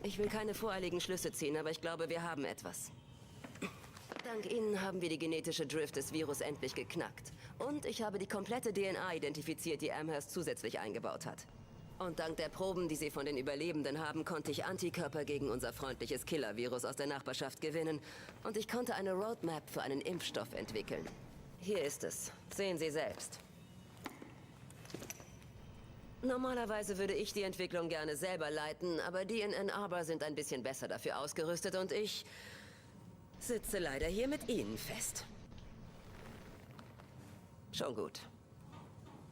Ich will keine voreiligen Schlüsse ziehen, aber ich glaube, wir haben etwas. Dank Ihnen haben wir die genetische Drift des Virus endlich geknackt. Und ich habe die komplette DNA identifiziert, die Amherst zusätzlich eingebaut hat. Und dank der Proben, die Sie von den Überlebenden haben, konnte ich Antikörper gegen unser freundliches Killer-Virus aus der Nachbarschaft gewinnen. Und ich konnte eine Roadmap für einen Impfstoff entwickeln. Hier ist es. Sehen Sie selbst. Normalerweise würde ich die Entwicklung gerne selber leiten, aber die in Ann Arbor sind ein bisschen besser dafür ausgerüstet und ich sitze leider hier mit Ihnen fest. Schon gut.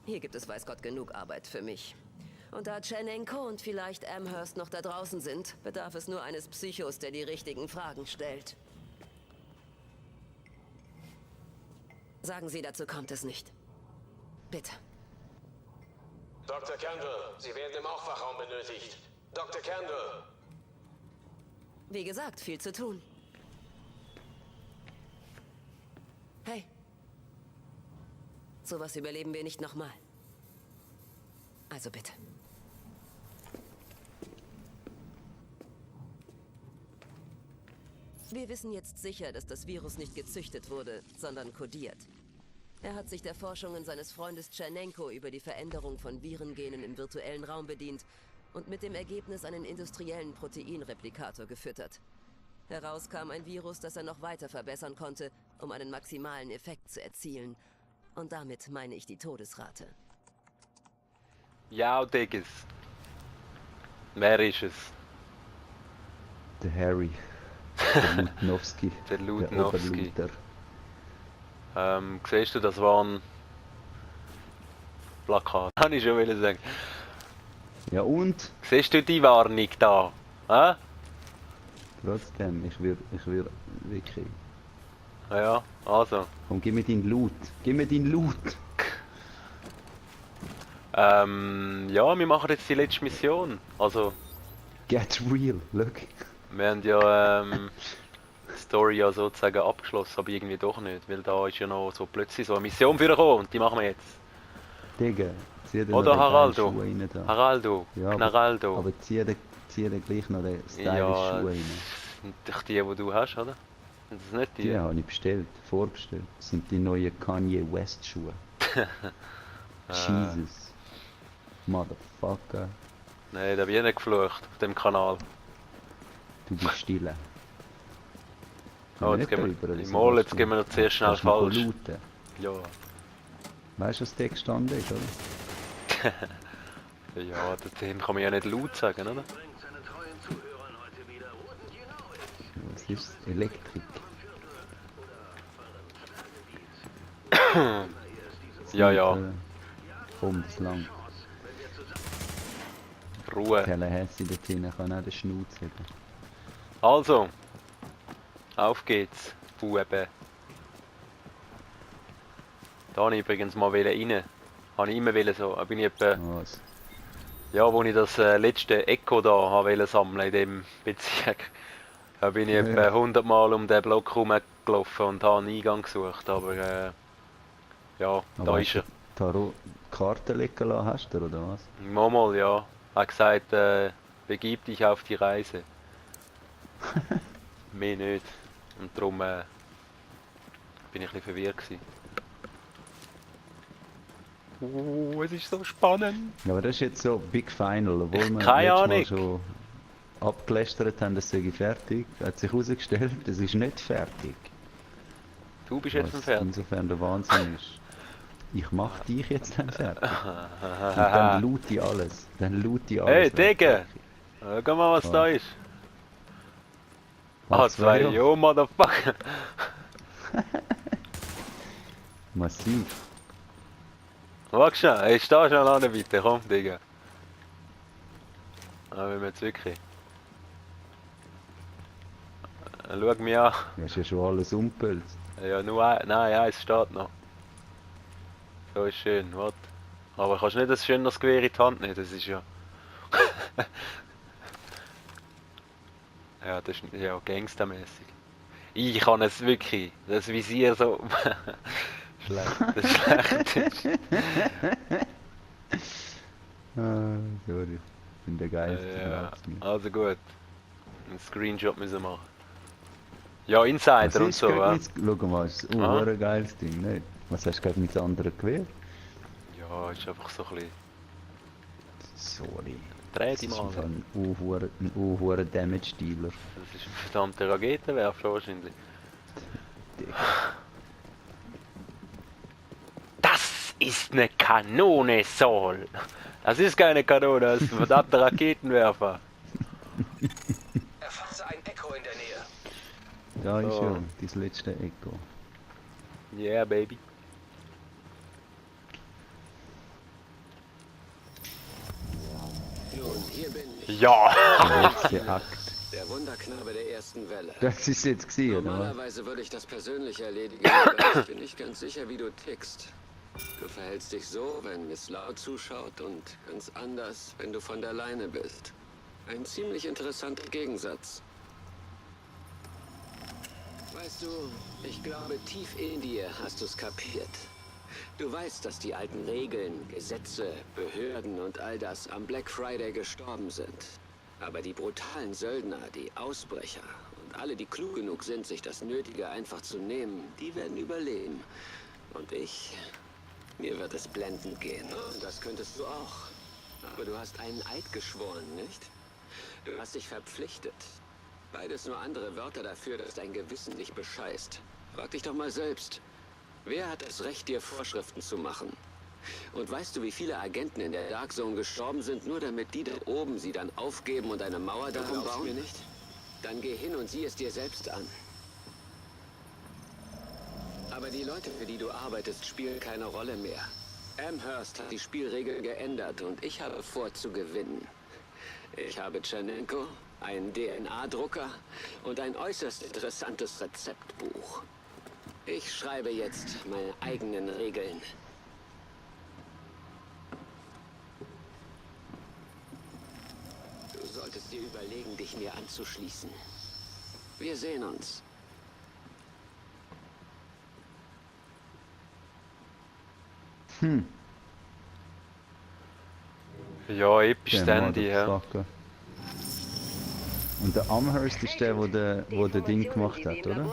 Hier gibt es weiß Gott genug Arbeit für mich. Und da Tchernenko und vielleicht Amherst noch da draußen sind, bedarf es nur eines Psychos, der die richtigen Fragen stellt. Sagen Sie, dazu kommt es nicht. Bitte. Dr. Kendall, Sie werden im Aufwachraum benötigt. Dr. Kendall! Wie gesagt, viel zu tun. Hey. Sowas überleben wir nicht nochmal. Also bitte. Wir wissen jetzt sicher, dass das Virus nicht gezüchtet wurde, sondern kodiert. Er hat sich der Forschungen seines Freundes Tchernenko über die Veränderung von Virengenen im virtuellen Raum bedient und mit dem Ergebnis einen industriellen Proteinreplikator gefüttert. Heraus kam ein Virus, das er noch weiter verbessern konnte, um einen maximalen Effekt zu erzielen. Und damit meine ich die Todesrate. Ja, Diggas. Wer ist es? Der Harry. Der Lutnowski. Der Lutnowski. Der Siehst du, das war ein Plakat, kann ich schon wieder sagen. Ja und? Siehst du die Warnung da? Hä? Trotzdem, ich will wirklich... Ja, also. Komm, gib mir deinen Loot. Gib mir deinen Loot. Ja, wir machen jetzt die letzte Mission. Also, Get real, look. wir haben ja die Story ja sozusagen abgeschlossen, aber irgendwie doch nicht, weil da ist ja noch so plötzlich so eine Mission für gekommen und die machen wir jetzt. Digga, zieh dir Oder noch den Haraldo. Schuh rein da. Haraldo, Ja, Knaraldo. aber zieh dir gleich noch den stylish Ja, Schuh rein. das sind doch die du hast, oder? Sind das nicht die? Die habe ich bestellt, vorbestellt. Das sind die neuen Kanye West Schuhe. Jesus. Motherfucker. Nein, da bin ich nicht geflucht auf dem Kanal. Du bist still. Oh, jetzt gehen wir, jetzt gehen wir noch zuerst schnell falsch. Looten. Ja. Weißt du, was da gestanden ist, oder? Ja, dem kann man ja nicht laut sagen, oder? Was ist das? Elektrik. Ja, ja. Komm, das lang. Ruhe. Tallahassee dort hinten kann auch den Schnauz haben. Also, auf geht's, Buben. Da habe ich übrigens mal rein. Habe ich immer so, bin ich etwa, Was? ja, wo ich das letzte Echo da habe sammeln in dem Bezirk. Da bin ich etwa 100 Mal um den Block rumgelaufen und habe einen Eingang gesucht, aber ja, da ist er. Karte legen lassen hast du, oder was? Mal, ja. Er hat gesagt, begib dich auf die Reise. Mehr nicht. Und darum bin ich ein bisschen verwirrt gewesen. Es ist so spannend. Ja, aber das ist jetzt so Big Final, obwohl wir Keine letztes Mal Ahnung. schon abgelästert haben, das sei fertig. Hat sich herausgestellt, es ist nicht fertig. Du bist jetzt Was fertig. insofern der Wahnsinn ist. Ich mach dich jetzt dann fertig. Und dann loot ich alles. Dann loot ich alles. Hey, Digga! Schau mal, was da ist. Ah, 2 Jo, Motherfucker! Massiv. Warte schon, hey, steh schon an bitte, komm, Digga. Ah, wenn wir jetzt wirklich. Schau mich an. Du hast ja schon alles umpölzt. Ja, nur ein, nein, eins steht noch. So ist schön, warte. Aber kannst nicht das schönes Gewehr in die Hand nehmen, das ist ja... ja, das ist ja gangstermäßig. Ich kann es wirklich, das Visier so... schlecht, das ist schlecht ist. Sorry. Ich bin der Geist. Ja, also gut. einen Screenshot müssen machen. Ja, Insider und so, ja. Schau mal, das ist ein geiles Ding, nicht? Was hast du gegen das andere Gewehr? Ja, ist einfach so ein bisschen... Sorry. Dreh Das die ist mal. einfach ein unhuren Damage-Dealer. Das ist ein verdammter Raketenwerfer wahrscheinlich. Das ist eine Kanone, Saul! Das ist keine Kanone, das ist ein verdammter Raketenwerfer. Erfasste ein Echo in der Nähe. Da ist So. ja das letzte Echo. Yeah, baby. Nun, hier bin ich, Ja! Der letzte Akt. der Wunderknabe der ersten Welle. Das ist jetzt gesehen, oder? Normalerweise würde ich das persönlich erledigen, aber ich bin nicht ganz sicher, wie du tickst. Du verhältst dich so, wenn Miss Lau zuschaut und ganz anders, wenn du von der Leine bist. Ein ziemlich interessanter Gegensatz. Weißt du, ich glaube, tief in dir hast du es kapiert. Du weißt, dass die alten Regeln, Gesetze, Behörden und all das am Black Friday gestorben sind. Aber die brutalen Söldner, die Ausbrecher und alle, die klug genug sind, sich das Nötige einfach zu nehmen, die werden überleben. Und mir wird es blendend gehen. Und das könntest du auch. Aber du hast einen Eid geschworen, nicht? Du hast dich verpflichtet. Beides nur andere Wörter dafür, dass dein Gewissen dich bescheißt. Frag dich doch mal selbst. Wer hat das Recht, dir Vorschriften zu machen? Und weißt du, wie viele Agenten in der Dark Zone gestorben sind, nur damit die da oben sie dann aufgeben und eine Mauer darum bauen? Mir nicht? Dann geh hin und sieh es dir selbst an. Aber die Leute, für die du arbeitest, spielen keine Rolle mehr. Amherst hat die Spielregeln geändert und ich habe vor zu gewinnen. Ich habe Tschernenko, einen DNA-Drucker und ein äußerst interessantes Rezeptbuch. Ich schreibe jetzt meine eigenen Regeln. Du solltest dir überlegen, dich mir anzuschließen. Wir sehen uns. Ja, episch Der Sandy, ja. Motherfucker. Und der Amherst ist der, wo der Ding gemacht hat, oder?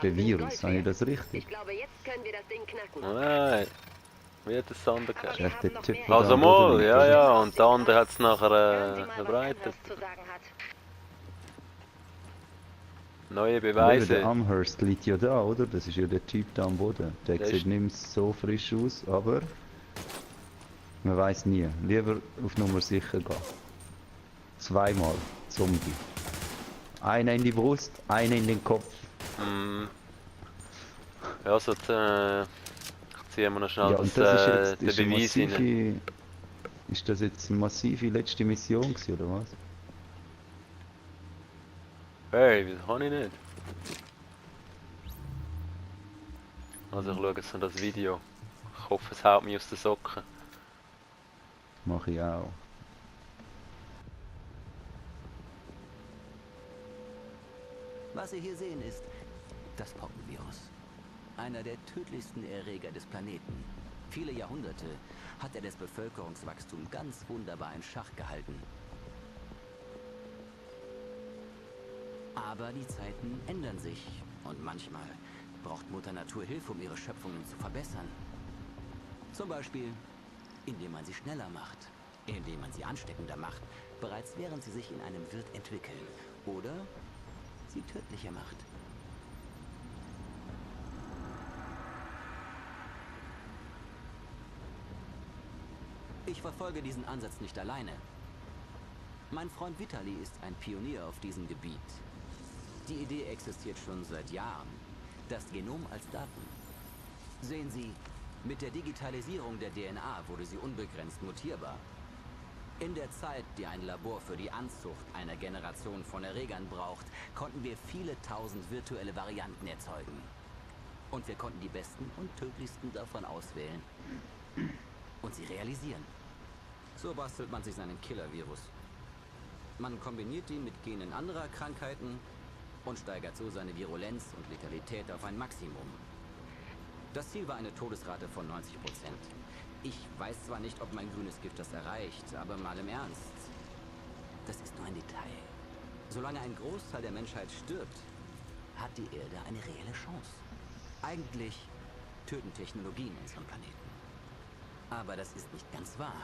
Der Virus, habe ich das richtig? Ich glaube, jetzt können wir das Ding knacken. Nein. Wie hat das andere Das ist gehört? echt der Typ, der Also da am mal, Boden liegt, ja, oder? ja, und der andere hat es nachher Hören Sie mal, was verbreitet. Amherst zu sagen hat. Neue Aber Beweise. der Amherst liegt ja da, oder? Das ist ja der Typ da am Boden. Der Der sieht ist- nicht mehr so frisch aus, aber man weiß nie. Lieber auf Nummer sicher gehen. Zweimal Zombie. Einer in die Brust, einer in den Kopf. Ja, so, ziehen wir noch schnell Ja, das, und das ist jetzt den ist eine Beweis rein. massive, ist das jetzt eine massive letzte Mission gewesen, oder was? Hey, das kann ich nicht. Also ich schaue jetzt noch das Video. Ich hoffe, es haut mich aus den Socken. Mach ich auch. Was Sie hier sehen ist das Pockenvirus. Einer der tödlichsten Erreger des Planeten. Viele Jahrhunderte hat er das Bevölkerungswachstum ganz wunderbar in Schach gehalten. Aber die Zeiten ändern sich und manchmal braucht Mutter Natur Hilfe, um ihre Schöpfungen zu verbessern. Zum Beispiel, indem man sie schneller macht, indem man sie ansteckender macht, bereits während sie sich in einem Wirt entwickeln. Oder sie tödlicher macht. Ich verfolge diesen Ansatz nicht alleine. Mein Freund Vitali ist ein Pionier auf diesem Gebiet. Die Idee existiert schon seit Jahren. Das Genom als Daten. Sehen Sie, mit der Digitalisierung der DNA wurde sie unbegrenzt mutierbar. In der Zeit, die ein Labor für die Anzucht einer Generation von Erregern braucht, konnten wir viele tausend virtuelle Varianten erzeugen. Und wir konnten die besten und tödlichsten davon auswählen. Und sie realisieren. So bastelt man sich seinen Killer-Virus. Man kombiniert ihn mit Genen anderer Krankheiten und steigert so seine Virulenz und Letalität auf ein Maximum. Das Ziel war eine Todesrate von 90%. Ich weiß zwar nicht, ob mein grünes Gift das erreicht, aber mal im Ernst. Das ist nur ein Detail. Solange ein Großteil der Menschheit stirbt, hat die Erde eine reelle Chance. Eigentlich töten Technologien unseren Planeten. Aber das ist nicht ganz wahr.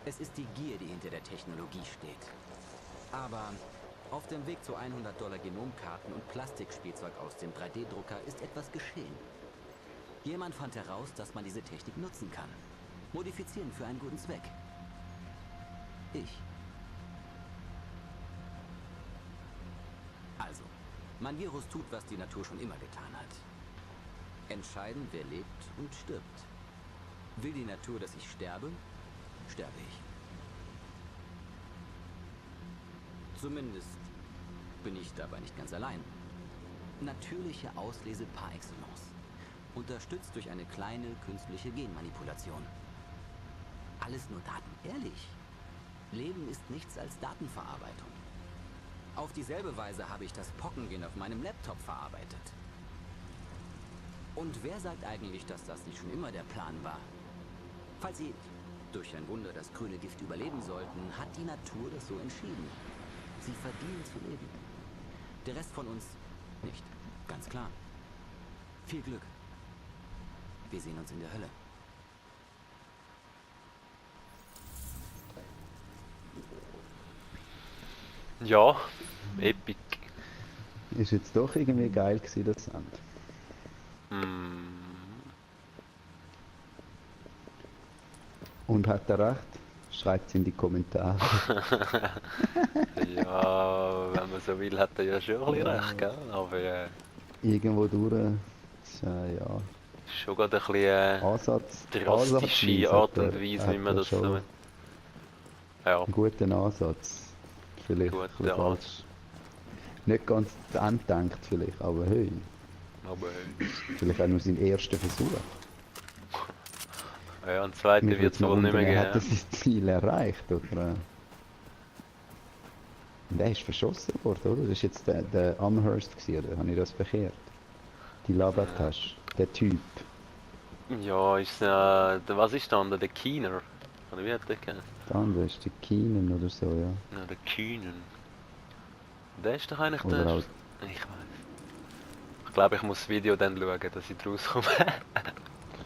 Es ist die Gier, die hinter der Technologie steht. Aber auf dem Weg zu $100 Genomkarten und Plastikspielzeug aus dem 3D-Drucker ist etwas geschehen. Jemand fand heraus, dass man diese Technik nutzen kann. Modifizieren für einen guten Zweck. Ich. Also, mein Virus tut, was die Natur schon immer getan hat. Entscheiden, wer lebt und stirbt. Will die Natur, dass ich sterbe, sterbe ich. Zumindest bin ich dabei nicht ganz allein. Natürliche Auslese par excellence. Unterstützt durch eine kleine künstliche Genmanipulation. Alles nur Daten, ehrlich. Leben ist nichts als Datenverarbeitung. Auf dieselbe Weise habe ich das Pockengen auf meinem Laptop verarbeitet. Und wer sagt eigentlich, dass das nicht schon immer der Plan war? Falls Sie durch ein Wunder das grüne Gift überleben sollten, hat die Natur das so entschieden. Sie verdienen zu leben. Der Rest von uns nicht. Ganz klar. Viel Glück. Wir sehen uns in der Hölle. Ja, epic. Ist jetzt doch irgendwie geil gewesen, das Sand. Und hat er recht? Schreibt es in die Kommentare. Ja, wenn man so will, hat er ja schon ein bisschen recht, gell? Aber Irgendwo durch, ja, schon gerade ein bisschen drastische Art und Weise, wie man das so... Ja, einen guten Ansatz. Vielleicht ein bisschen falsch. Nicht ganz zu Ende gedacht vielleicht, aber hey. aber Vielleicht auch nur sein erster Versuch. ja, einen zweiten wird es wohl nicht mehr geben. Hat er sein Ziel erreicht, oder? Und er ist verschossen worden, oder? Das war jetzt der Amherst, oder? Habe ich das verkehrt? Die Labertasche, der Typ. Ja, ist was ist der andere? Der Keener? Oder wie hat der geheißen? Der andere ist der Keenan oder so, ja. Ja, der Keenan. Der ist doch eigentlich Oder der... auch- Ich weiß. Ich glaube, ich muss das Video dann schauen, dass ich draus komme.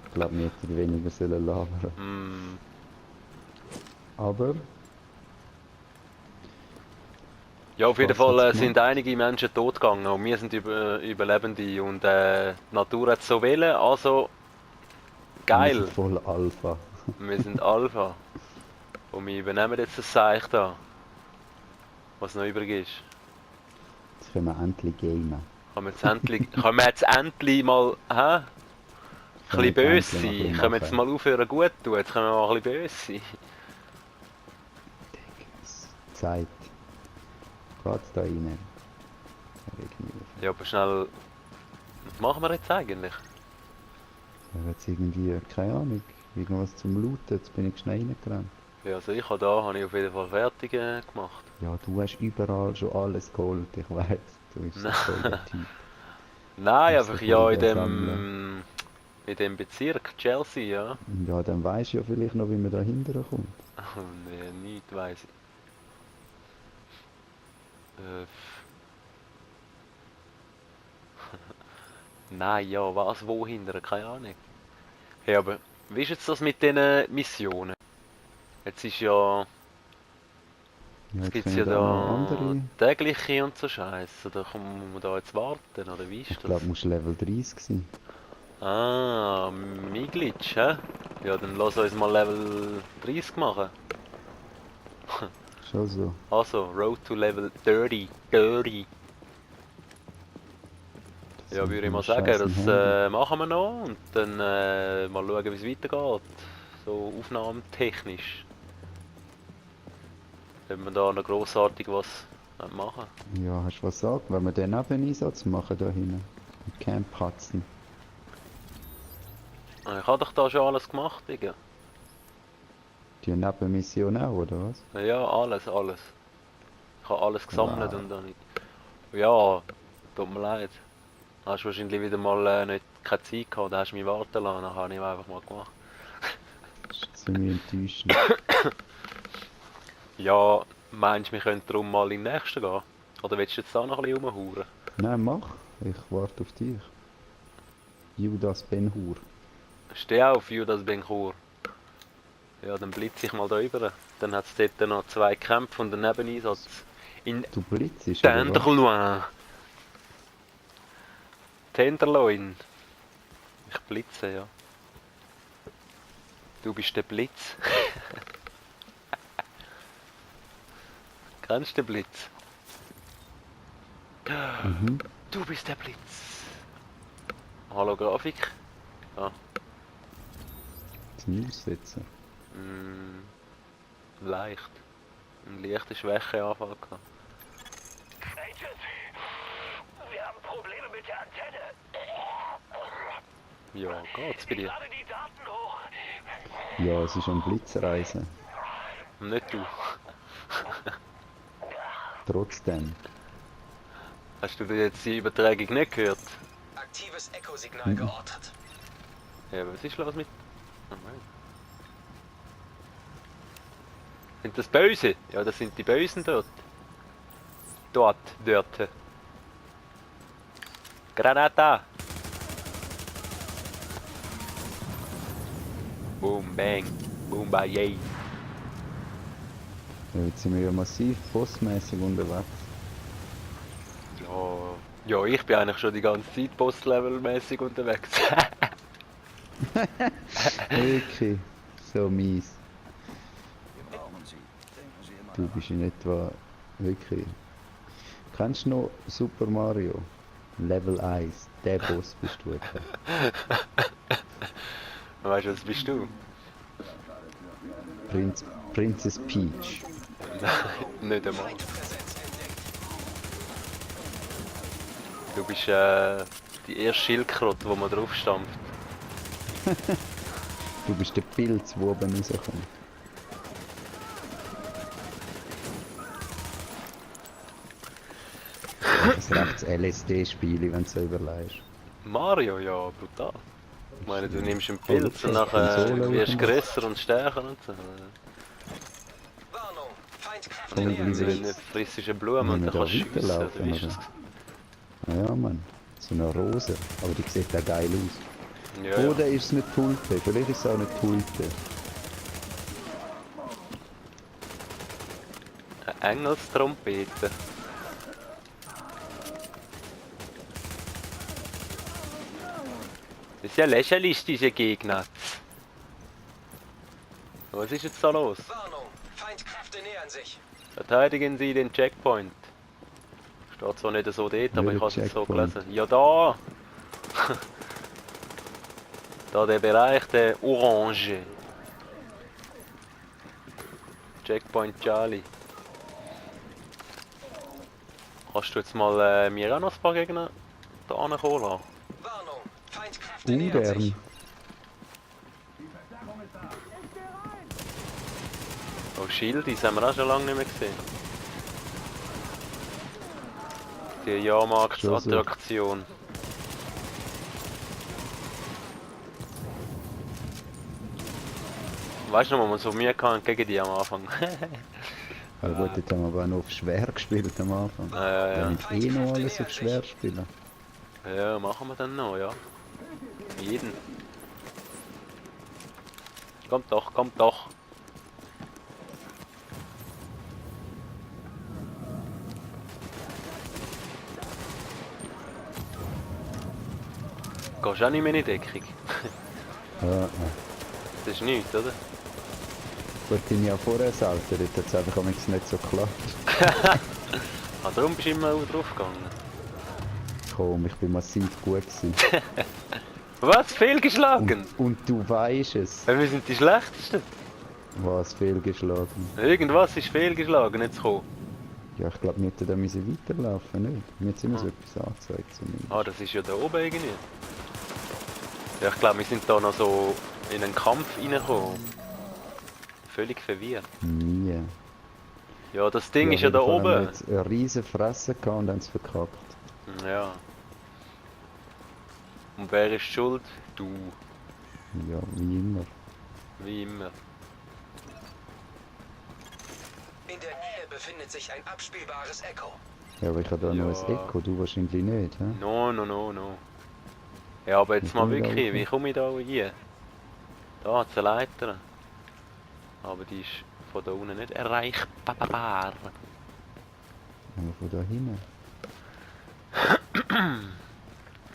Ich glaube, wir hätten weniger sollen labern. Mm, Aber, ja, auf jeden Was Fall hat's sind einige Menschen tot gegangen und wir sind Überlebende und die Natur hat so wählen, also wir geil, sind voll Alpha. wir sind Alpha und wir übernehmen jetzt das Seich da, was noch übrig ist. Jetzt können wir endlich gamen. Können wir jetzt endlich mal, ein bisschen böse sein? Können wir jetzt mal aufhören gut tun? Jetzt können wir mal ein bisschen böse sein. Zeit. Geht's da rein? Ja, aber schnell, was machen wir jetzt eigentlich? Ja, jetzt irgendwie, keine Ahnung, irgendwas zum Looten, jetzt bin ich schnell reingerannt. Ja, also ich habe ich auf jeden Fall fertig gemacht. Ja, du hast überall schon alles geholt, ich weiß. Du bist so voll der Typ. Nein, Musst einfach du ja voll in sammeln. dem Bezirk, Chelsea, ja. Ja, dann weisst du ja vielleicht noch, wie man da hinterher kommt. Nee, nicht weiss ich. Nein, ja, was, wo hinter? Keine Ahnung. Hey, aber wie ist jetzt das mit den Missionen? Jetzt ist ja... Ja, Jetzt jetzt gibt es können ja da noch da andere. tägliche und so Scheiße. Da muss man da jetzt warten, oder wie ist Ich das? glaube, du musst Level 30 sein. Ah, Miglic, hä? Ja, dann lass uns mal Level 30 machen. Schon so. Also, Road to Level 30. 30. Das Ja, sind würde ich mal nur sagen, scheiß das Handy. machen wir noch und dann mal schauen, wie es weitergeht. So aufnahmetechnisch. Wenn wir da noch grossartig was machen. Ja, hast du was gesagt? Wenn wir den Nebeneinsatz machen da hinten. Mit Campkatzen. Ich habe doch da schon alles gemacht, Digga. Die Nebenmission auch, oder was? Ja, alles. Ich habe alles gesammelt Wow. und dann nicht. Ja, tut mir leid. Hast wahrscheinlich wieder mal nicht keine Zeit gehabt, da hast du mich warten lassen, dann habe ich einfach mal gemacht. Das ist ziemlich enttäuschend. Ja, meinst du, wir können darum mal in den nächsten gehen? Oder willst du jetzt da noch ein bisschen rumhuren? Nein, mach. Ich warte auf dich. Judas Ben-Hur. Steh auf, Judas Ben-Hur. Ja, dann blitze ich mal da rüber. Dann hat es dort noch 2 Kämpfe und einen Nebeneinsatz. In Du blitzest, oder was? Tenderloin. Tenderloin. Ich blitze, ja. Du bist der Blitz. Kennst du den Blitz? Mhm. Du bist der Blitz. Hallo Grafik. Ah. Zum Aussetzen. Leicht. Ein leichter Schwächeanfall gehabt. Agent, wir haben Probleme mit der Antenne. Ja, geht's bei dir? Lade die Daten hoch. Ja, es ist ein Blitzreise. Nicht du. Trotzdem. Hast du jetzt die Übertragung nicht gehört? Aktives Echo-Signal geortet. Ja, was ist los mit... Oh nein. Sind das Böse? Ja, das sind die Bösen dort. Dort. Granata! Boom, bang. Boom, bang, yay. Ja, jetzt sind wir ja massiv bossmäßig unterwegs. Ja, ich bin eigentlich schon die ganze Zeit Boss-Level-mäßig unterwegs. Wirklich. So mies. Du bist in etwa wirklich. Kennst du noch Super Mario? Level 1. Der Boss bist du etwa. Weißt du, was bist du? Princess Peach. Nicht einmal. Du bist die erste Schildkröte, wo man drauf stampft. Du bist der Pilz, der oben rauskommt. Das rechtes LSD-Spiel, wenn du es so überlegst. Mario, ja, brutal. Ich meine, du nimmst einen Voll Pilz auf und der nachher Konsole wirst du oder? grösser und stärker und so. Warnung, Feindkräfte Komm, nähern lieber sich. Eine frische Blume Wenn und wir dann da kannst du schiessen. weiterlaufen, Wie ist oder? das? Ja, Mann. So eine Rose. Aber die sieht auch geil aus. Ja, ja. Oder ist es eine Tulpe? Vielleicht ist es auch eine Tulpe. Eine Engelstrompete. Das ist ja lächerlich, diese Gegner. Was ist jetzt da los? Warnung, Feindkräfte nähern sich. Verteidigen Sie den Checkpoint. Steht zwar nicht so dort, aber ich habe es jetzt so Checkpoint? gelesen. Ja, da! Da der Bereich, der Orange. Checkpoint Charlie. Kannst du jetzt mal mir auch noch ein paar Gegner da ankommen lassen? Warnung, Feindkräfte nähern sich. Ungern. Oh, Schildis haben wir auch schon lange nicht mehr gesehen. Die Jahrmarktsattraktion. Weißt du noch, wo man so Mühe hatten gegen die am Anfang? Aber gut, jetzt haben wir aber auch noch auf schwer gespielt am Anfang. Ja. Wenn ich noch alles auf schwer spielen. Ja, machen wir dann noch, ja. Jeden. Kommt doch, kommt doch. Gehst du auch nicht mehr in die Deckung? Ja, Das ist nichts, oder? gut, bin ich ja vorher Salter, dort hat es einfach am liebsten nicht so geklappt. Ah, darum bist du immer drauf gegangen. Komm, ich bin massiv gut gewesen. Was? Fehlgeschlagen? Und du weißt es. Wir sind die Schlechtesten. Was, fehlgeschlagen? Irgendwas ist fehlgeschlagen, jetzt komm. Ja, ich glaube, wir hätten da müssen weiterlaufen, nicht? Mir hat immer so etwas angezeigt zumindest. Ah, das ist ja da oben irgendwie. Ja, ich glaube, wir sind da noch so in einen Kampf reingekommen. Völlig verwirrt. Nie. Ja, das Ding Ja, ist ja auf da jeden Fall haben wir oben. jetzt eine riesen Fresse gehabt und haben es verkackt. Ja. Und wer ist schuld? Du. Ja, wie immer. Wie immer. In der Nähe befindet sich ein abspielbares Echo. Ja, aber ich habe da Ja. noch ein Echo, du wahrscheinlich nicht, hä? No. Ja, aber jetzt Wie mal komme ich da wirklich, rauf? wie komme ich da hier? Da hat es eine Leiter. Aber die ist von da unten nicht erreichbar. Aber von da hinten.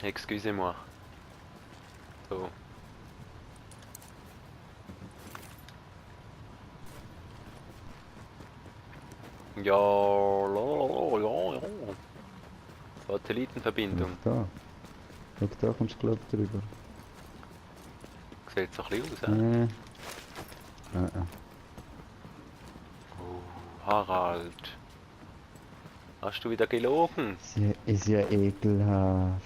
Excusez-moi. So. Ja, ja. Satellitenverbindung. Da. Schau, da kommst du glaub drüber. Sieht so ein bisschen aus, Oh, Harald. Hast du wieder gelogen? Ist ja ekelhaft.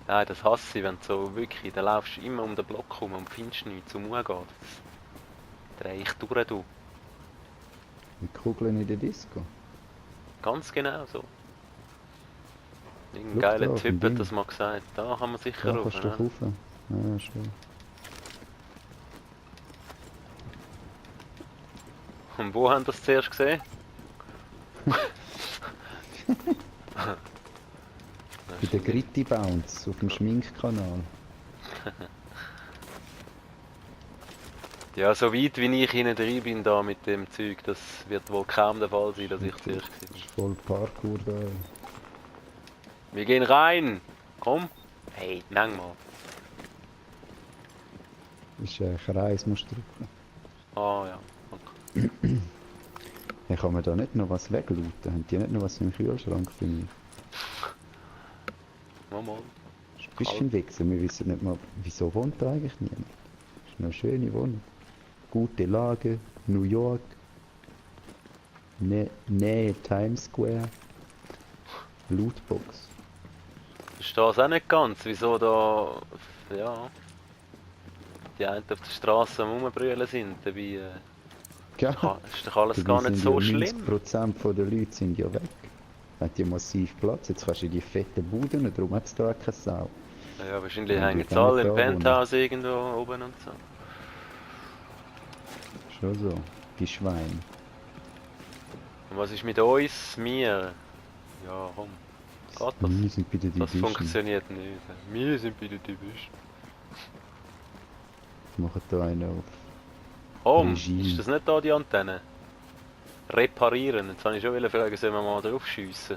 Nein, das hasse ich, wenn du so wirklich, da laufst du immer um den Block rum und findest nichts zum Umgehen. Das dreh ich durch, du. Die Kugeln in der Disco. Ganz genau so. Irgendein Schau geiler da, auf Typ dem hat Ding. das mal gesagt. Da kann man sicher Da rauf, kannst du ne? rauf. Ja, schon. Und wo haben das zuerst gesehen? Bei der Gritti Bounce auf dem Schminkkanal. Ja, so weit wie ich hinten drin bin da mit dem Zeug, das wird wohl kaum der Fall sein, dass ich zuerst Das war. ist voll Parkour da. Wir gehen rein! Komm! Hey, manchmal. Ist Kreis, musst du drücken. Ah ja. Okay. Dann kann man da nicht noch was weglooten. Haben die nicht noch was im Kühlschrank für mich? Mal. Bist du ein Wichser? Wir wissen nicht mal, wieso wohnt da eigentlich niemand. Ist eine schöne Wohnung. Gute Lage, New York. Nähe Times Square. Lootbox. Ich verstehe es auch nicht ganz, wieso da. Ja. Die einen auf der Straße am Rumbrüllen sind, dabei Ja, ist doch alles dabei gar nicht sind so ja schlimm. 90% der Leute sind ja weg. Haben die massiv Platz. Jetzt kannst du in die fetten Buden, darum hat es da auch keine Sau. Ja, wahrscheinlich Ja, hängen die jetzt kann alle nicht im da wohnen. Penthouse irgendwo oben und so. Schon so. Die Schweine. Und was ist mit uns? Mir? Ja, komm. Geht das? Wir sind bei den Das Division. funktioniert nicht. Wir sind bei der Division. Machen da einen auf. Komm, Regie. ist das nicht da die Antenne? Reparieren. Jetzt wollte ich schon fragen, sollen wir mal drauf schiessen?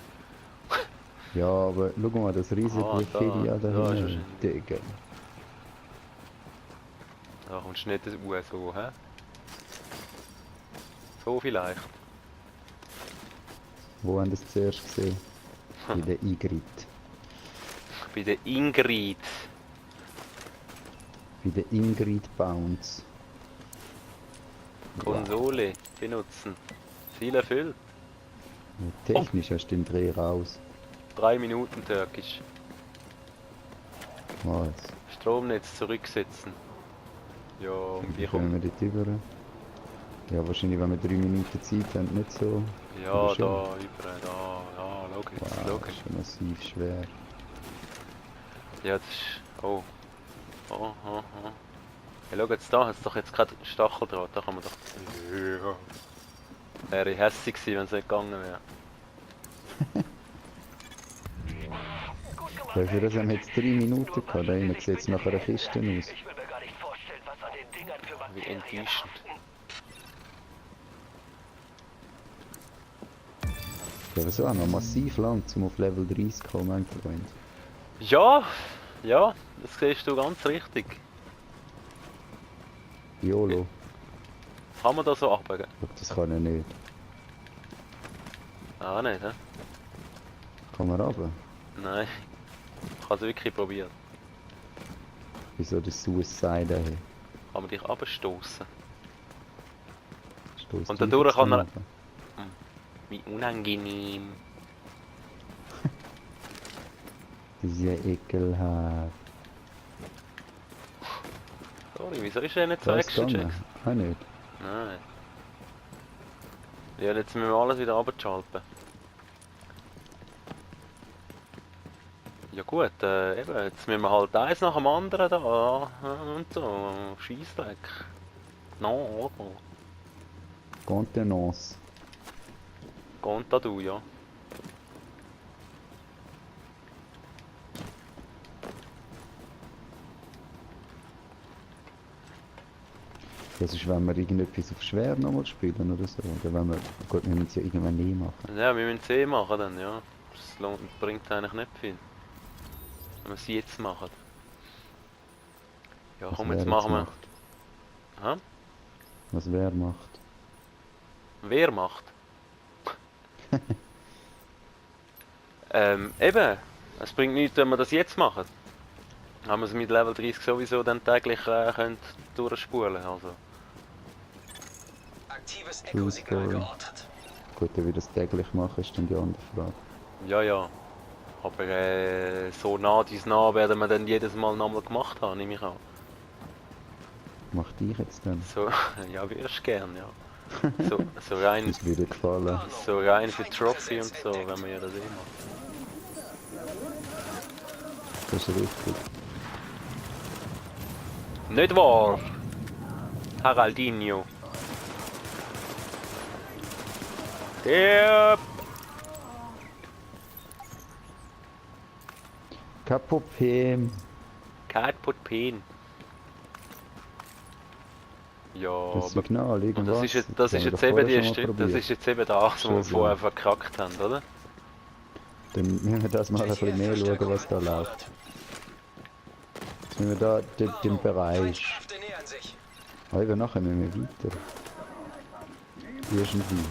Ja, aber schau mal, das riesige Ah, da. Profil da Da ist hinten. wahrscheinlich. Digga. Da kommst du nicht so, hä? So vielleicht. Wo haben das zuerst gesehen? Bei der Ingrid. Bei der Ingrid. Bei der Ingrid Bounce. Konsole benutzen. Viel erfüllt. Ja, technisch hast du den Dreh raus. 3 Minuten türkisch. Was? Stromnetz zurücksetzen. Ja, und wie Wie kommen kommt... wir dort rüber? Ja, wahrscheinlich, wenn wir 3 Minuten Zeit haben, nicht so. Ja, Aber schön. da, überall, da, ja, logisch, Wow, das logisch. ist schon massiv schwer. Ja, das ist... Oh. Oh. Ja, schau jetzt da, hat es doch jetzt gerade Stacheldraht, da kann man doch... Ja. Wäre hässlich gewesen, wenn es nicht gegangen wäre. Gut gemacht, Dafür Agent. haben wir jetzt 3 Minuten gehabt, da hinten sieht es nach einer Kiste aus. Ich will mir gar nicht vorstellen, was an den Dingern für Wie Bakterien enttäuschend. haften. Ja, aber so auch noch massiv lang, um auf Level 30 zu kommen, mein Freund. Ja, ja, das siehst du ganz richtig. YOLO. Kann man da so abbiegen? Schau, das kann er nicht. Ah, nicht, hä? Kann man runter? Nein. Ich habe es wirklich probiert. Wieso das Suicide hey? Kann man dich abstoßen? Stoss Und tief dadurch jetzt kann er- runter. Wie unangenehm. Das ist ja ekelhaft. Sorry, wieso ist er nicht so Das extra kann checks? man. Auch nicht. Nein. Ja, jetzt müssen wir alles wieder runterschalten. Ja gut, eben, jetzt müssen wir halt eins nach dem anderen da und so. Scheissdreck. No, oder? Contenance. Conta du, ja. Das ist, wenn wir irgendetwas auf schwer nochmal spielen oder so. Oder wenn wir, gut, wir müssen es ja irgendwann nie machen. Ja, wir müssen es eh machen dann, ja. Bringt eigentlich nicht viel. Wenn wir es jetzt machen. Ja, Was komm, wer jetzt machen wir. macht. Hä? Was wer macht. Wer macht? Eben. Es bringt nichts, wenn wir das jetzt machen. Haben wir es mit Level 30 sowieso dann täglich können durchspulen. Also. Aktives True Echo-Signal Story. geortet. Gut, wie wir das täglich machen, ist dann die andere Frage. Ja, ja. Aber so nah dies nah werden wir dann jedes Mal nochmal gemacht haben, nehme ich an. Mach dich jetzt dann. So, ja, wirst gern, ja. So rein, Das würde gefallen. so rein für Trophy und so, wenn wir ja das eh machen. Das ist richtig. Nicht wahr? Haraldinho. Der Kein Problem. Catpot Pen. Ja, Das aber Signal, und irgendwas. das ist jetzt haben wir jetzt doch eben vorher die schon mal das probiert. ist jetzt eben das, was wir Schon, vorher ja. verkackt haben, oder? Dann müssen wir das mal ein bisschen mehr schauen, was da läuft. Jetzt müssen wir da den Bereich. Feindkräfte nähern sich. Aber eben nachher müssen wir weiter. Irgendwie.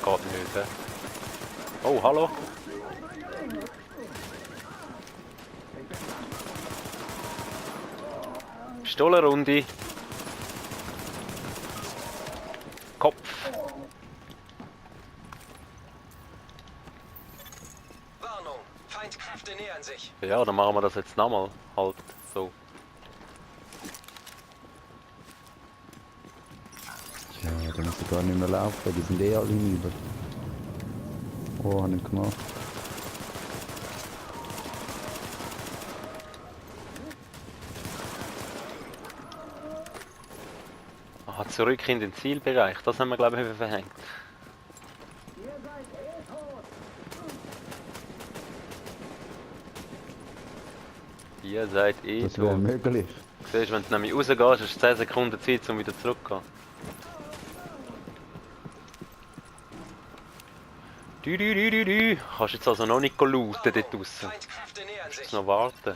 Geht nicht, hä? Oh, hallo? Pistolenrunde. Kopf. Warnung. Feindkräfte nähern sich. Ja, dann machen wir das jetzt nochmal. Halt, so. Ja, dann müssen wir gar nicht mehr laufen, die sind eh alle hinüber. Oh, hab ich gemacht. Aha, zurück in den Zielbereich. Das haben wir, glaube ich, verhängt. Ihr seid eh Das wäre tot. möglich. Siehst du, wenn du nämlich rausgehst, hast du 10 Sekunden Zeit, um wieder zurückzugehen. Du. Kannst jetzt also noch nicht looten dort draussen. Feindkräfte nähern Du sich. musst noch warten.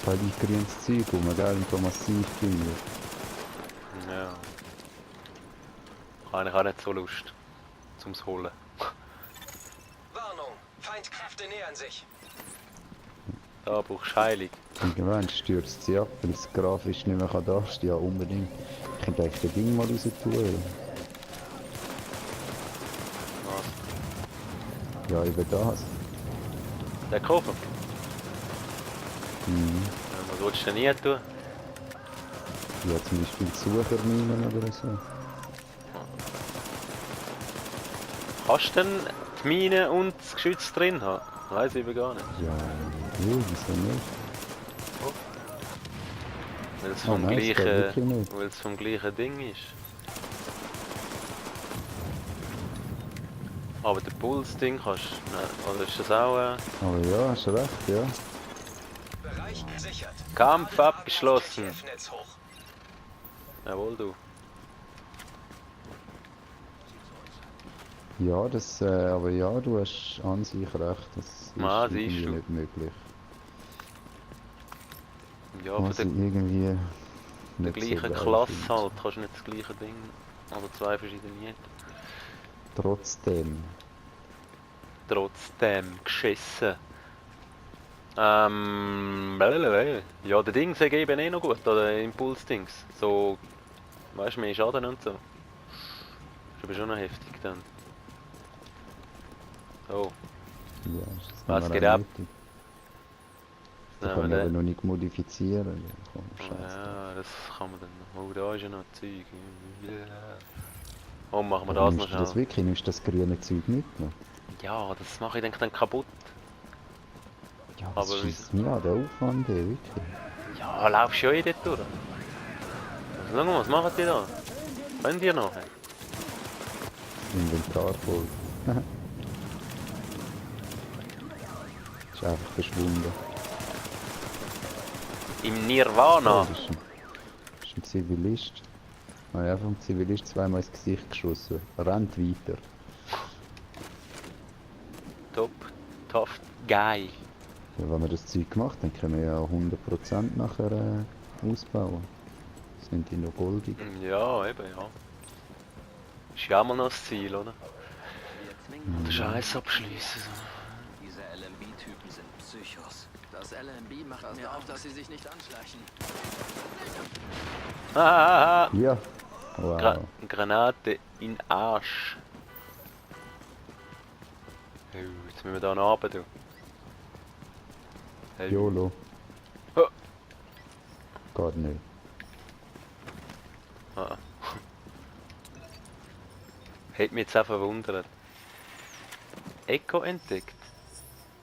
Weil ich grünes Zeug rum, gell, und so massiv bin. Ja. Habe ich auch nicht so Lust zum Holen. Warnung. Feindkräfte nähern sich. Da brauchst du Heilung. Irgendwann stürzt sie ab, weil es grafisch nicht mehr dastehen. Ja, unbedingt. Ich könnte eigentlich das Ding mal raus tun. Was? Ja, eben das. Der Koffer? Mhm. Was willst du denn nie tun? Ja, zum Beispiel Sucherminen oder so. Kannst du denn die Mine und das Geschütz drin haben? Weiß ich eben gar nicht. Ja, wieso nicht? Weil es Oh vom, nein, das geht wirklich gleichen, nicht. weil es vom gleichen Ding ist. Aber der Puls-Ding kannst du. Nein, oder ist das auch Aber ja, hast recht, ja. Bereich gesichert. Kampf Alle abgeschlossen. Wagen auf TF-Netz hoch. Jawohl, du. Ja, das, aber ja, du hast an sich recht. Das ist Ah, siehst irgendwie du. nicht möglich. Ja, aber Was der, ich irgendwie der nicht so gleichen geil Klasse finde. halt. Kannst du nicht das gleiche Ding. Oder zwei verschiedene. Trotzdem. Trotzdem geschissen. Blablabla. Ja, der Ding sei eben eh noch gut, oder Impuls-Dings. So, weißt du, mehr Schaden und so. Ist aber schon noch heftig dann. So, Ja, ist das Was noch geht auch ab? nötig? Die nehmen kann wir aber den. noch nicht modifizieren. Ja, komm, Scheiße. Ja, das kann man dann noch. Oh, da ist ja noch Zeug. Yeah. Oh, machen wir Aber das noch nimmst du das schnell. wirklich? Nimmst du das grüne Zeug mit noch? Ja, das mache ich dann kaputt. Ja, Aber das wie- schießt mich an, der Aufwand, ey, wirklich. Ja, laufst schon dort durch. Also, schau mal, was machen die da? Können die noch? Inventar voll. Ist einfach verschwunden. Im Nirvana. Das ist ein Zivilist. Ich habe einfach dem Zivilist zweimal ins Gesicht geschossen. Rennt weiter. Top, tough guy. Ja, wenn wir das Zeug gemacht haben, können wir ja 100% nachher ausbauen. Sind die noch goldig? Ja, eben, ja. Ist ja auch mal noch das Ziel, oder? Den Scheiß abschließen. Diese LMB-Typen sind Psychos. Das LMB macht mir auf, dass sie sich nicht anschleichen. Ah, Ja! Wow. Granate in Arsch. Oh, jetzt müssen wir da noch runter, du. Hey. YOLO. Oh. Geht nicht. Ah. Hätte mich jetzt auch verwundert. Echo entdeckt.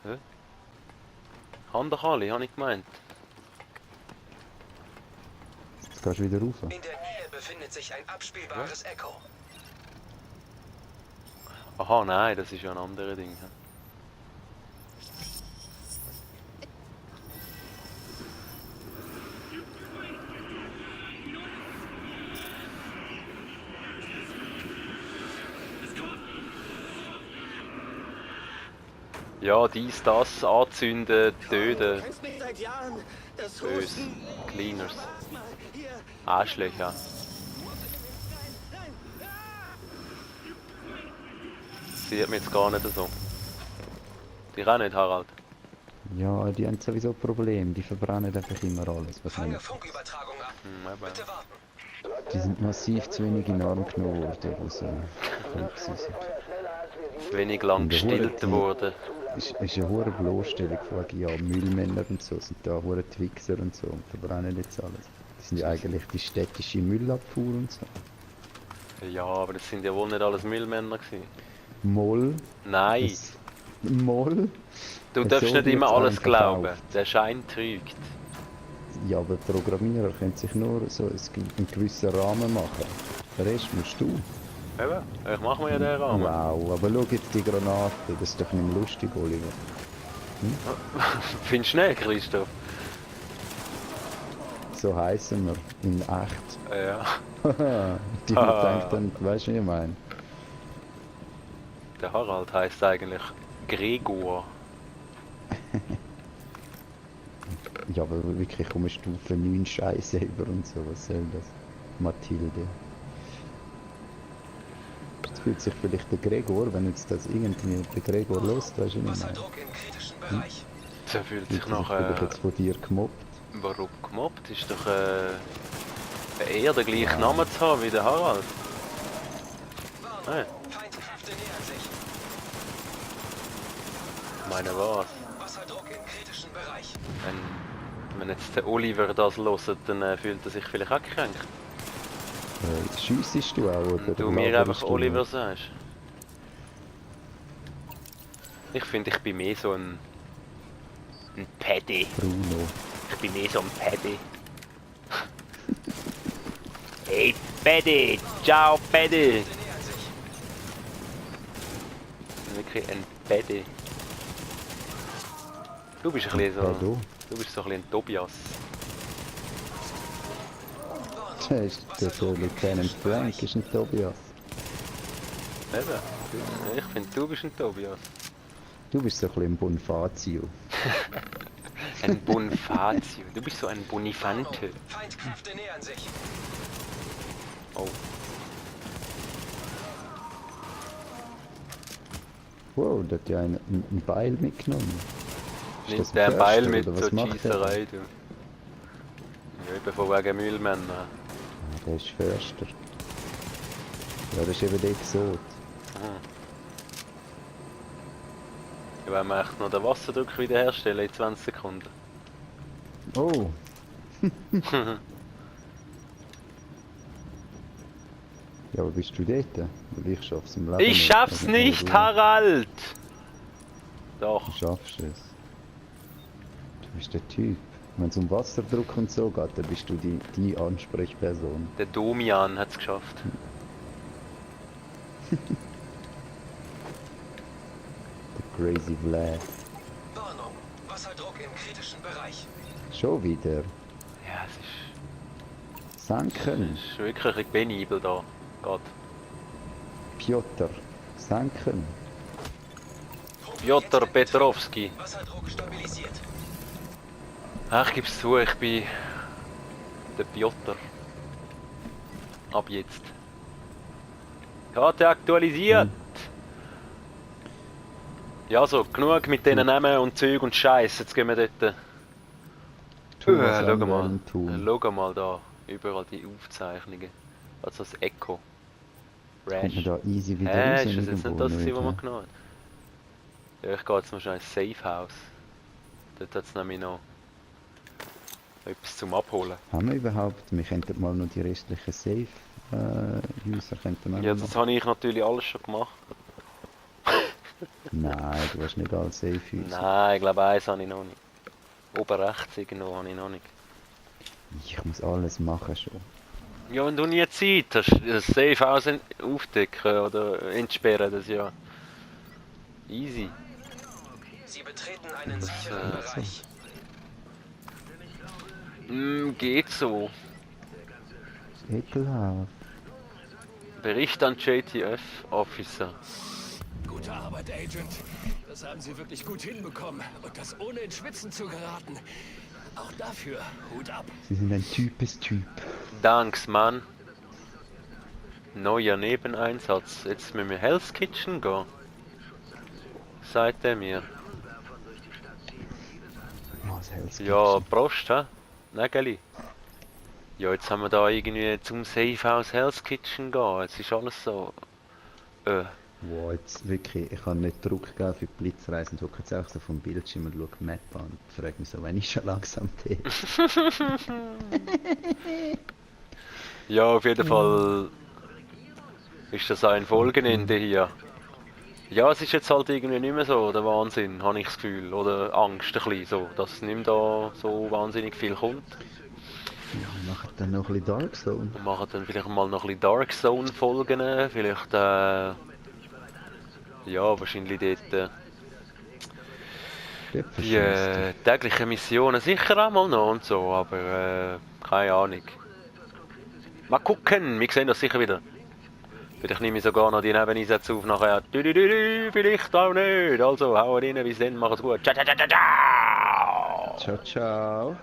Hä? Haben doch alle, habe ich gemeint. Jetzt gehst du wieder rauf. In der Nähe befindet sich ein abspielbares Echo. Aha, nein, das ist ja ein anderes Ding. hä? Ja, dies, das, anzünden, töten, Kennst mich seit Jahren. Das böse, Husten. Cleaners, Mal hier. Arschlöcher. Sieht mir jetzt gar nicht so. Die auch nicht, Harald. Ja, die haben sowieso ein Problem. Die verbrennen einfach immer alles. Was Fange man, Funkübertragung ab. Eben. Bitte warten. die sind massiv zu wenig in den Arm genommen worden. Also, Wenig lang Und der gestillt Hure- worden. ist eine hohe Bloßstellung von ja, Müllmänner und so. Sind da hohe Twixer und so und verbrennen jetzt alles. Das sind ja eigentlich die städtische Müllabfuhr und so. Ja, aber das sind ja wohl nicht alles Müllmänner gewesen. Moll. Nein, Das, Moll. du so darfst nicht wird's immer alles einem glauben. verkauft. Der Schein trügt. Ja, aber Programmierer können sich nur so einen gewissen Rahmen machen. Den Rest musst du. Eben, ich mach mir ja den Rahmen. Wow, aber schau jetzt die Granate. Das ist doch nicht mehr lustig, Oliver. Findest du nicht, Christoph? So heißen wir. In echt. Ja. Die denkt dann, weißt du, wie ich meine? Der Harald heisst eigentlich Gregor. Ja, aber wirklich um eine Stufe 9 Scheiße über und so. Was soll das? Mathilde. Jetzt fühlt sich vielleicht der Gregor, wenn jetzt das irgendwie der Gregor lost, weißt du, wie ich meine? Wasserdruck im kritischen Bereich. Der fühlt Fühlt sich er sich vielleicht nach. jetzt von dir gemobbt? Warum gemobbt? Ist doch eher der gleiche Name zu haben wie der Harald. Hey, Feindkräfte nähern sich. meine was? Wasserdruck im kritischen Bereich. Wenn jetzt der Oliver das hört, dann fühlt er sich vielleicht auch gekränkt. Schiessest du auch, oder? Und du mir laberst einfach du Oliver nur? sagst. Ich finde, ich bin mehr so ein Paddy. Bruno. Ich bin mehr so ein Paddy. Hey Paddy! Ciao Paddy! Feindkräfte nähern sich. Wirklich ein Paddy. Du bist ein bisschen so. Pardon? Du bist so ein bisschen ein Tobias. Das ist der Lieutenant Frank, ist ein Tobias. Eben. Ich finde, du bist ein Tobias. Du bist so ein bisschen ein Bonfatio. Ein Bonifatio. Du bist so ein Bonifante. Feindkräfte nähern sich. Oh. Wow, der hat ja ein Beil mitgenommen. Ist das Nimmt der ein Beil Förster, mit oder zur was macht der? Schiesserei, du. Ja, eben von wegen Müllmänner. Ah, der ist Förster. Ja, das ist eben der Exot. Ja, wenn wir echt noch den Wasserdruck wiederherstellen in 20 Sekunden. Oh. Ja, aber bist du dort? Weil ich schaff's im Leben Ich schaff's Also, nicht, du, Harald! Du Doch. schaffst es. Du bist der Typ. Wenn es um Wasserdruck und so geht, dann bist du die Ansprechperson. Der Domian hat's geschafft. Der Crazy Vlad. Warnung. Wasserdruck im kritischen Bereich. Schon wieder. Ja, es Senken. ist wirklich ein bisschen penibel da. Gott. Piotr. Senken. Piotr Petrovski. Wasserdruck stabilisiert. Ach, ich geb's zu, ich bin der Piotr. Ab jetzt. Karte aktualisiert! Ja, so, genug mit diesen Namen und Zeug und Scheiß. Jetzt gehen wir dort. Tu was Schau mal. anderen tun. Schau mal da. Überall die Aufzeichnungen. Also das Echo. Kommt man da easy wieder Hä, raus? ist das jetzt nicht das, gewesen, was hä? wir genommen haben? Ja, ich gehe jetzt wahrscheinlich ins Safe House. Dort hat es nämlich noch etwas zum Abholen. Haben wir überhaupt? Wir könnten mal noch die restlichen Safe-User Ja, das habe ich natürlich alles schon gemacht. Nein, du hast nicht alle Safe-User. Nein, ich glaube eins habe ich noch nicht. Oben rechts irgendwo habe ich noch nicht. Ich muss alles machen schon. Ja, wenn du nie Zeit hast, das Safe House aufdecken oder entsperren, das ja easy. Sie betreten einen sicheren Bereich. Geht so. Ekelhaft. Bericht an JTF Officer. Gute Arbeit, Agent. Das haben Sie wirklich gut hinbekommen. Und das ohne ins Schwitzen zu geraten. Auch dafür Hut ab. Sie sind ein Typ. Danks, Mann. Neuer Nebeneinsatz. Jetzt müssen wir Hell's Kitchen gehen. Sagt er mir. Was hältst du? Ja, Prost, hä? Nägeli. Ja, jetzt haben wir da irgendwie zum Safe House Hell's Kitchen gehen. Jetzt ist alles so. Wow, jetzt wirklich, ich habe nicht Druck gegeben für die Blitzreise und hocke jetzt auch so vom Bildschirm und schaue die Map an und frage mich so, wenn ich schon langsam dort. Ja, auf jeden Fall ist das ein Folgenende hier. Ja, es ist jetzt halt irgendwie nicht mehr so der Wahnsinn, habe ich das Gefühl. Oder Angst ein bisschen so, dass nicht mehr da so wahnsinnig viel kommt. Ja, wir machen dann noch ein bisschen Dark Zone. Wir machen dann vielleicht mal noch ein bisschen Dark Zone Folgen, vielleicht ja, wahrscheinlich dort Dort die verschießt täglichen Missionen sicher auch mal noch und so, aber keine Ahnung. Mal gucken, wir sehen das sicher wieder. Vielleicht nehme ich sogar noch die Nebeneinsätze auf nachher. Vielleicht auch nicht. Also, hauen rein, bis dann, macht's gut. Ciao, ciao, ciao, ciao, ciao. Ciao, ciao.